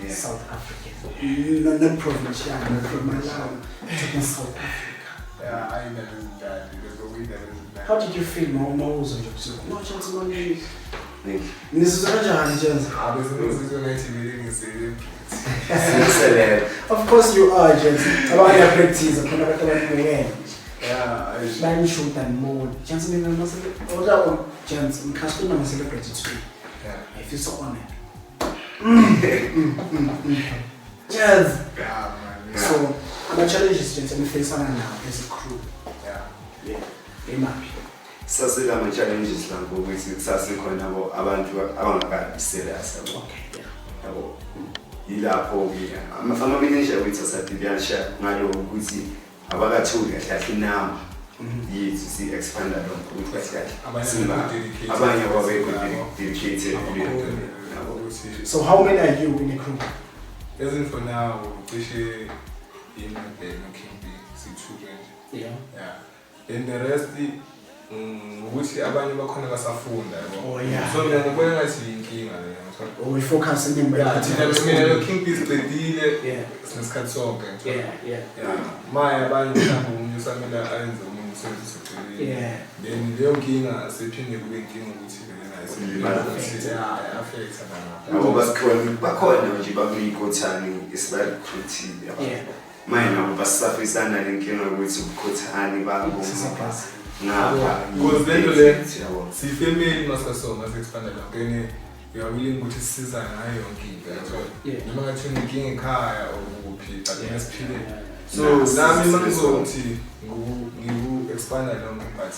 Speaker 2: Yeah.
Speaker 1: South African. No, not provincial, not from Malawi. I'm talking South Africa.
Speaker 3: Yeah, ayindaba ezimnandi lezo kuyindaba ezimnandi.
Speaker 1: How did you feel mawuzwa nje ukuthi no chance manje
Speaker 2: Thank
Speaker 1: nizizwa kanjani gents?
Speaker 3: Ah, bese ngizizwa ngathi vele ngise-celebrity.
Speaker 2: you. Sicelele.
Speaker 1: Of course you are gents. Abanye practice khona abantu abanibukele.
Speaker 3: Yeah, eish.
Speaker 1: Bayanishuta more. Gents mina mase ola gents ngikhasuna ma celebrity too.
Speaker 3: Yeah.
Speaker 1: I feel so honored. Gents.
Speaker 3: Yeah, man.
Speaker 1: So ama challenges gents enifacana nawo as a crew.
Speaker 3: Yeah.
Speaker 1: Yeah. Imaphi?
Speaker 2: Sasila ama-challenges la ngokuthi kusasekhona abo abantu abangakabi serious yabo.
Speaker 1: Okay. Yeah.
Speaker 2: Yabo. Yilapho-ke ama-manager wethu asadibiyasha ngaloko ukuthi abakatholi kahle kahle inamba yethu si-expanda lonke ukuthi kahle kahle
Speaker 3: Abanye
Speaker 2: sinba-
Speaker 3: abekho dedicated.
Speaker 2: abanye ababekho dedicated kule nto
Speaker 3: Abakhoni
Speaker 2: le, yabo.
Speaker 3: ukuthi
Speaker 1: So how many are you in a crew?
Speaker 3: as in for now cishe yimi noBen noKing B siyi-two kanje.
Speaker 1: Yeah.
Speaker 3: Yeah. Then the rest ukuthi abanye bakhona basafunda yabo.
Speaker 1: Oh yeah.
Speaker 3: So mina ngibona ngathi yinkinga leyo.
Speaker 1: Oh, we focus in
Speaker 3: Yeah, thina mina no-King B sicedile
Speaker 1: Yeah.
Speaker 3: sinesikhathi sonke. ngithola.
Speaker 1: Yeah, yeah.
Speaker 3: Yeah. Maye abanye mhlawumbe omunye usamele ayenze omunye umsebenzi useceleni.
Speaker 1: Yeah.
Speaker 3: Then leyo nkinga sephinde kube inkinga ukuthi vele nayo
Speaker 2: Iba-affect.
Speaker 3: Yeah, i-affect-a nangapha.
Speaker 2: Yabo basikhona bakhona nje bakuyikhothane esibarecruitile yabo.
Speaker 1: Yeah.
Speaker 2: Manje nabo basafisana le nkinga yokuthi ubukhothane babo
Speaker 1: Sisabhazi.
Speaker 2: ngapha.
Speaker 3: Because lento le
Speaker 2: yabo.
Speaker 3: siyifamily masasoma sexpanda lonke and we are willing ukuthi sisizane ngayo yonke into yathola.
Speaker 1: Yeah.
Speaker 3: Noma ngathi unenkinga ekhaya or kuphi but
Speaker 1: Yeah.
Speaker 3: masiphile.
Speaker 2: Nah,
Speaker 3: So nami
Speaker 2: sisizwe
Speaker 3: mangizothi ngiku-expanda lonke but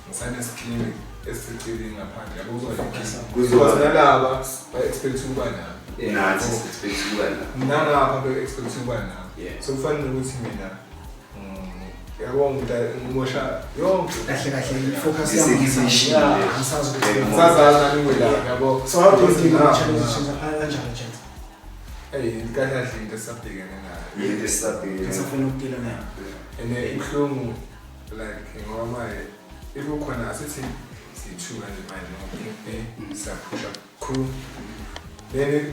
Speaker 3: ngisanesikimu esiseceleni ngaphandle yabo kuzoba
Speaker 1: Focus
Speaker 3: nenkinga.
Speaker 1: on.
Speaker 2: Kuzoba
Speaker 3: Because nalaba ba-expect ukuba nami.
Speaker 1: Yeah.
Speaker 2: nathi expect ukuba nabo.
Speaker 3: Nangapha be-expect ukuba nami.
Speaker 1: Yeah.
Speaker 3: So kufanele ukuthi mina yabo ngimosha yonke.
Speaker 1: Kahle kahle i-focus yami
Speaker 2: Isekisishile.
Speaker 1: angisazi ukuthi
Speaker 2: Yeah.
Speaker 3: Ngisazazi nami ngiyelaphi yabo.
Speaker 1: So how do you deal with
Speaker 3: Ngapha,
Speaker 1: challenges
Speaker 3: ngapha.
Speaker 1: kanjalo gents?
Speaker 3: Eyi kahle kahle into esabhekene nayo.
Speaker 2: Yinto esisabhekene.
Speaker 1: Ngisafuna ukudila nayo.
Speaker 3: And ibuhlungu like ngoba manje if ukhona asithi siyi-two kanje manje ngo-King B siyaphusha crew. Then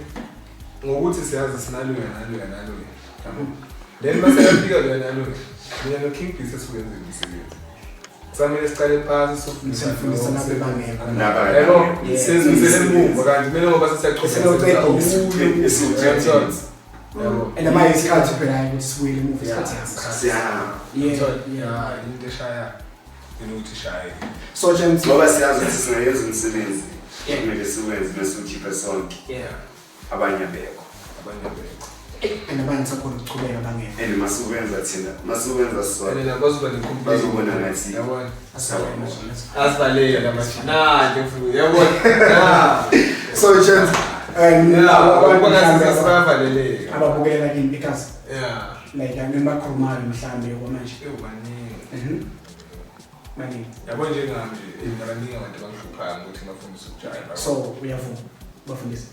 Speaker 3: ngokuthi siyazi sinaloya naloya naloya. Yabo. Then mase yafika loya naloya. Mina no-King B sesiwenzile umsebenzi. Kusamele siqale phasi sofundisa
Speaker 1: Sifundisa
Speaker 3: lo,
Speaker 1: nabe bangekho.
Speaker 2: Naba-
Speaker 3: Yabo,
Speaker 1: Yeah.
Speaker 3: sesimisele emuva kanti kumele ngoba sesiyaqhubeka
Speaker 1: Sesiyaqeda.
Speaker 2: Esiwuqedile.
Speaker 3: Yabo.
Speaker 1: And manje isikhathi phela ukuthi sibuyele emuva
Speaker 3: Yeah,
Speaker 1: isikhathi sihamba.
Speaker 2: Siyahamba.
Speaker 1: Yeah.
Speaker 3: Yeah, into eshaya. Kunokuthi ishaye.
Speaker 1: So gents,
Speaker 2: Ngoba siyazi ukuthi singayenza umsebenzi kumele siwenze bese ukhiphe sonke. Abanye abekho.
Speaker 3: Abanye abekho.
Speaker 1: And abanye sakhona ukuchubeka bangekho.
Speaker 2: And masuwenza thina, masuwenza sona.
Speaker 3: And nabo bazoba ne-complaint.
Speaker 2: Bazobona ngathi.
Speaker 3: Yabona.
Speaker 1: Asibona.
Speaker 3: Asibaleke lamathi. Na, nje mfuna. Yabona. Na.
Speaker 1: So gents,
Speaker 3: Yeah,
Speaker 1: abantu
Speaker 3: ubona
Speaker 1: mhlambe
Speaker 3: sesibavaleleka.
Speaker 1: ababukelela kini because
Speaker 3: Yeah.
Speaker 1: like nibakhulumayo mhlambe okwamanje.
Speaker 3: Ewu baningi.
Speaker 1: Baningi.
Speaker 3: Yabo njengami nje, baningi abantu abangihluphayo ngokuthi ngibafundise ukujayiva.
Speaker 1: So uyavuma bafundise.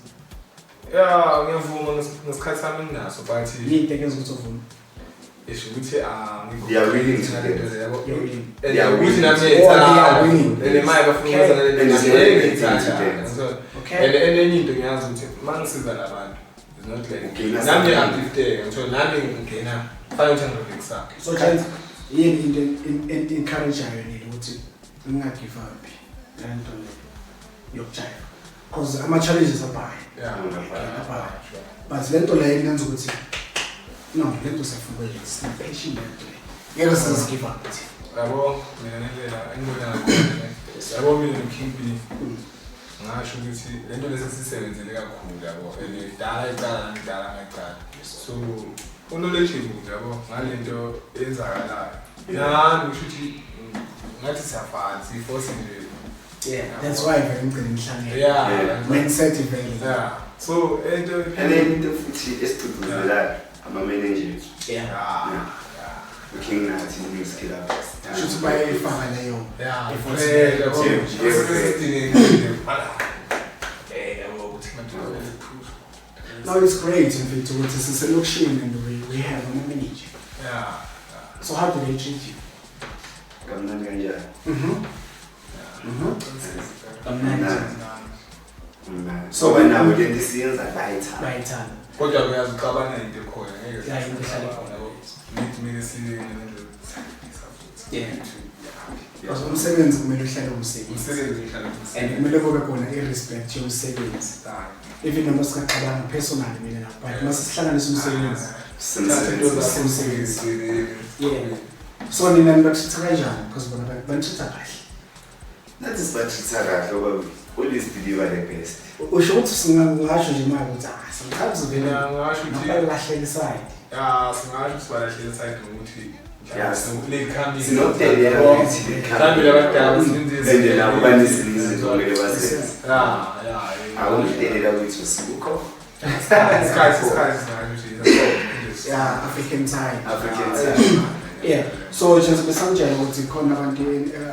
Speaker 3: Yeah, ngiyavuma ngesikhathi sami nginaso but
Speaker 1: Yini into ekenza ukuthi uvume?
Speaker 3: isho ukuthi angikho.
Speaker 2: They are willing to dance.
Speaker 3: Yabo.
Speaker 1: You're willing.
Speaker 3: And
Speaker 2: They are
Speaker 3: ukuthi
Speaker 2: willing.
Speaker 3: nami
Speaker 1: Oh, they are willing.
Speaker 3: ngiyayithanda. And manje bafuna ukwenza nale
Speaker 2: And
Speaker 3: nto
Speaker 2: it's not
Speaker 3: engiyithandayo.
Speaker 2: to dance.
Speaker 3: So,
Speaker 1: Okay.
Speaker 3: and enye into ngiyazi ukuthi uma ngisiza labantu it's not like
Speaker 2: Ugcina
Speaker 3: nami
Speaker 2: something.
Speaker 3: ngi-uplifteka ngithola nami ngingena fanele ukuthi ngirelaxa.
Speaker 1: So gents, yini into encourageayo nina ukuthi ningagive up le nto le yokujayiva? Because ama-challenges abhayi.
Speaker 3: Yeah.
Speaker 1: Abhayi. But le nto leyo ingenza ukuthi no, le nto siyafuna ukuyenza, sine-passion le nto le. Ngeke size give up thina.
Speaker 3: Yabo mina ngendlela engibona ngakhona. Yabo mina no-King B ngasho ukuthi le nto lesi sisebenzele kakhulu yabo and dala icala ngidala ngayicala. So u-knowledgeable yabo ngale nto eyenzakalayo. Nami ngisho ukuthi ngathi siyafana siyi-force nje.
Speaker 1: Yeah, that's why vele ngigcine ngihlangene.
Speaker 3: Yeah.
Speaker 1: Mindset vele.
Speaker 3: Yeah. So into
Speaker 2: And then into futhi esigqugquzelayo ama-manager ethu.
Speaker 1: Yeah.
Speaker 3: Yeah.
Speaker 2: uKing Nathi Music Club.
Speaker 1: Shuthi bayayifaka leyo.
Speaker 3: Yeah.
Speaker 1: Effort.
Speaker 3: Yabo.
Speaker 2: Yeah.
Speaker 3: Yabo ukuthi manje uphusha.
Speaker 1: No, it's great in fact ukuthi siselokishini and we have a manager.
Speaker 3: Yeah.
Speaker 1: So how do they treat you?
Speaker 2: Kamnandi kanjani?
Speaker 1: Kamnandi.
Speaker 2: Mnandi.
Speaker 1: So
Speaker 2: So nabo lento siyenza bayithanda.
Speaker 1: Bayithanda.
Speaker 3: Kodwa uyazi uxabana into ekhona ngeke.
Speaker 1: Yeah, into ehlala ikhona.
Speaker 3: Nithi mina siye ngendlela futhi.
Speaker 1: Yeah. Because umsebenzi kumele uhlale umsebenzi.
Speaker 3: Umsebenzi uhlala
Speaker 1: And kumele kube khona i-respect yomsebenzi. Even noma singaxabanga personally mina la, but mase sihlanganisa umsebenzi.
Speaker 2: Simsebenzi.
Speaker 1: Yeah. So nina nibatreat kanjani? Because bona banitreat kahle.
Speaker 2: Nathi sibatreat kahle ngoba always deliver the best.
Speaker 1: Usho ukuthi singasho nje manje ukuthi sometimes vele
Speaker 3: Mina ngasho ukuthi
Speaker 1: nabalahleli side.
Speaker 3: ya singasho ukuthi balahlele side ngokuthi
Speaker 2: Yes.
Speaker 3: late
Speaker 2: Sinokudelela ukuthi
Speaker 3: Mhlawumbe labadala sinendezi.
Speaker 2: And nabo banezinye izinto okumele bazenze.
Speaker 3: Yeah, yeah.
Speaker 2: Akukudelela ukuthi usikho.
Speaker 3: Isikhathi singasho ukuthi
Speaker 1: Yeah, African time.
Speaker 2: African time.
Speaker 1: Yeah. So nje besangitshela ukuthi khona abantu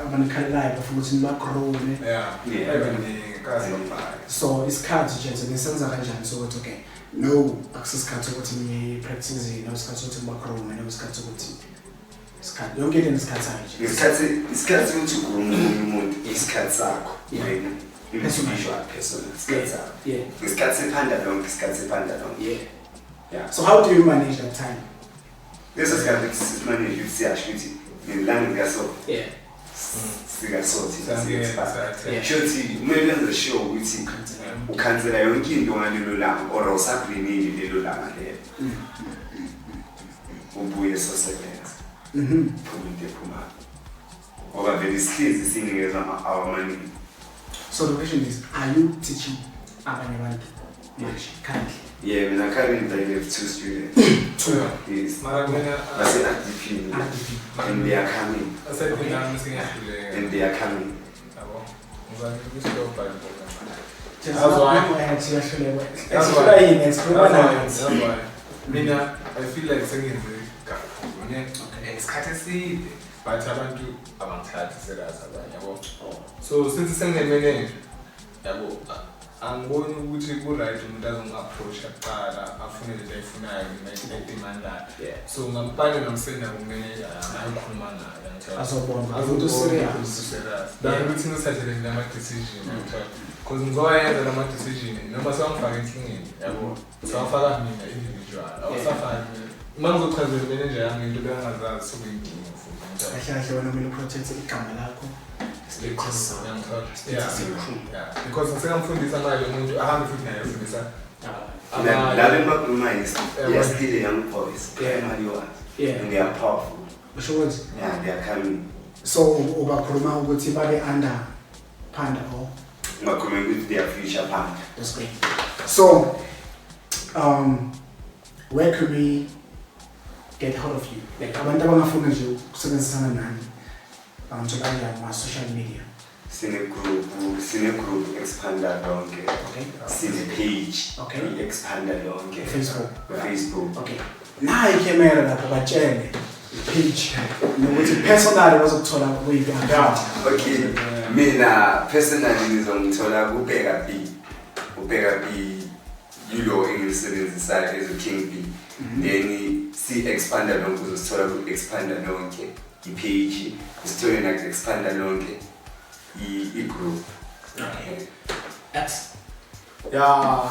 Speaker 1: abanikhalelayo bafuna ukuthi nibagrowne.
Speaker 3: Yeah.
Speaker 2: Yeah.
Speaker 3: Ebaningi kazi bafaka.
Speaker 1: So isikhathi nje nisenza kanjani so ukuthi okay, no akusisikhathi ukuthi ni practice, no isikhathi ukuthi nibagrowne, no isikhathi ukuthi isikhathi yonke into isikhathi sayo nje.
Speaker 2: Isikhathi ukuthi ugroom umuntu isikhathi sakho.
Speaker 1: Yeah.
Speaker 2: Wena. Individual person isikhathi sakho.
Speaker 1: Yeah.
Speaker 2: Isikhathi sephanda lonke, isikhathi sephanda lonke.
Speaker 1: Yeah.
Speaker 2: Yeah.
Speaker 1: So how do you manage that time?
Speaker 2: Leso sikhathi simanage ukuthi siyasho ukuthi ngelanga likaso
Speaker 1: Yeah.
Speaker 2: sikaso thina siyexpand.
Speaker 1: Yeah.
Speaker 2: Shuthi kumele wenze sure ukuthi ukhansela yonke into ngalelo langa or awusagrinile lelo langa lelo. Ubuye sosebenza. Phuma into ephumayo. Ngoba vele sihlezi sinikeza ama-hour amaningi.
Speaker 1: So the question is, are you teaching abanye abantu manje currently?
Speaker 2: Yeah, mina currently I have 2 students.
Speaker 1: Two.
Speaker 2: Yes.
Speaker 3: Mara mina
Speaker 2: Base-RDP.
Speaker 1: RDP.
Speaker 2: And they are coming.
Speaker 3: asethi sengiyahluleka.
Speaker 2: And they are coming.
Speaker 3: Yabo. Ngizame ukustopha le nto.
Speaker 1: Just
Speaker 3: That's why.
Speaker 1: That's why.
Speaker 3: That's why. Mina I feel like sengenze kakhulu ne.
Speaker 1: Okay.
Speaker 3: Isikhathi eside but abantu abangithathi serious abanye yabo. So since sengine-manager yabo angiboni ukuthi ku-right umuntu azongi-approach-a kuqala afune lento ayifunayo mina edemandayo.
Speaker 1: Yeah.
Speaker 3: So ngampane ngamsenda ku-manager ayokhuluma naye angithola.
Speaker 1: Azobona ukuthi serious.
Speaker 3: Serious. Than ukuthi ngithathe nje ama-decision angithola. Because ngizowayenza lama-decision noma sewangifaka enkingeni yabo. Sewafaka mina individual. Awusafaki mina. Uma ngizochazela i-manager yami ngento bengingazazi sokuyinkinga futhi angithola.
Speaker 1: Kahle kahle wena kumele uprotect igama lakho.
Speaker 3: Yeah. Because ngisengamfundisa manje umuntu ahambe futhi naye afundisa
Speaker 2: Laba engibakhulumayo they are still young boys.
Speaker 1: Yeah.
Speaker 2: Primary ones.
Speaker 1: Yeah.
Speaker 2: And they are powerful.
Speaker 1: Usho ukuthi
Speaker 2: Yeah, they are coming.
Speaker 1: So ubakhuluma ukuthi babe under Panda or
Speaker 2: Ngibakhuluma ukuthi they are future Panda.
Speaker 1: That's great. So, where could we get hold of you? Like abantu abangafuna nje ukusebenzisana nani bangathola kanjani kuma-social media?
Speaker 2: Sine group Expanda lonke. Sine page. I-Expanda lonke.
Speaker 1: Facebook.
Speaker 2: Facebook.
Speaker 1: Okay. Nayi ikhemera lapho, batshele i-page nokuthi personally bazokuthola kuyiphi account.
Speaker 2: Okay, mina personally ngizongithola kuBheka B. UBheka B yilo engilisebenzisayo as King B. Then si-Expanda lonke uzosithola ku-Expanda lonke i-page, usithole naku-Expanda lonke i-group.
Speaker 1: Okay. X.
Speaker 3: Ya,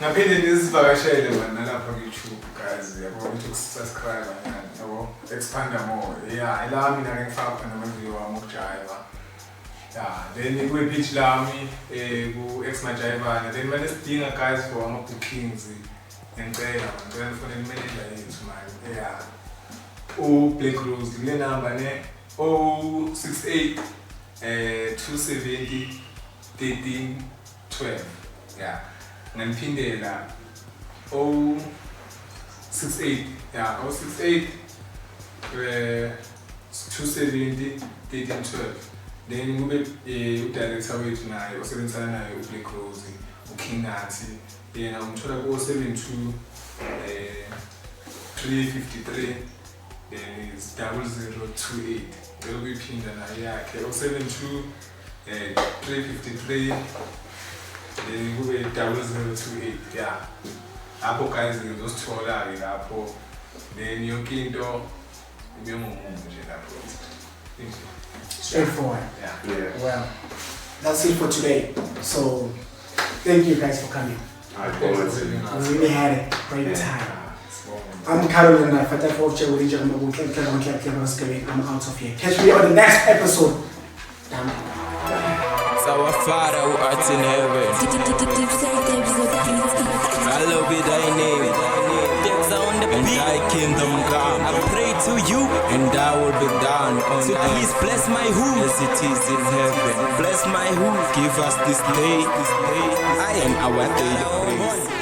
Speaker 3: ngaphinde nizivakashele man nalapha ku-YouTube guys, yabo, ukuthi ukusubscribe yani, yabo, Expanda more. Ya, ila mina ke ngifaka khona amavidiyo wami okujayiva. Ya, then kwi-page lami ku-X Majayivana. Then mane sidinga guys for ama-bookings, ngiyacela man, ngicela nifonele imanager yethu man. Ya, u-Black Rose kule number ne 068 270 13 12. Ya, nganiphindela 068, ya, 068 270 13 12. Then kube udirector wethu naye osebenzisana naye uBlack Rose, uKing Nathi, yena umthola ku-072 353 then is 0028. Ngicela ukuyiphinda naye yakhe, 072 353 then kube 0028. Ya, lapho guys ngizosithola-ke lapho, then yonke into ibe ngomumo nje lapho. Inje.
Speaker 1: Straightforward.
Speaker 3: Yeah.
Speaker 2: Yeah.
Speaker 1: Well, that's it for today. So, thank you guys for coming. We really had a great time.
Speaker 3: Sibonge.
Speaker 1: I'm Carolyn I'm out of here. Catch me on the next episode. Damn.
Speaker 4: It's our Father who art in heaven. Hallowed be thy name. And thy kingdom come.
Speaker 5: I pray to you
Speaker 4: And thy will be done on
Speaker 5: to
Speaker 4: earth
Speaker 5: please bless my hood.
Speaker 4: As it is in heaven.
Speaker 5: Bless my hood.
Speaker 4: Give us this day and our daily bread.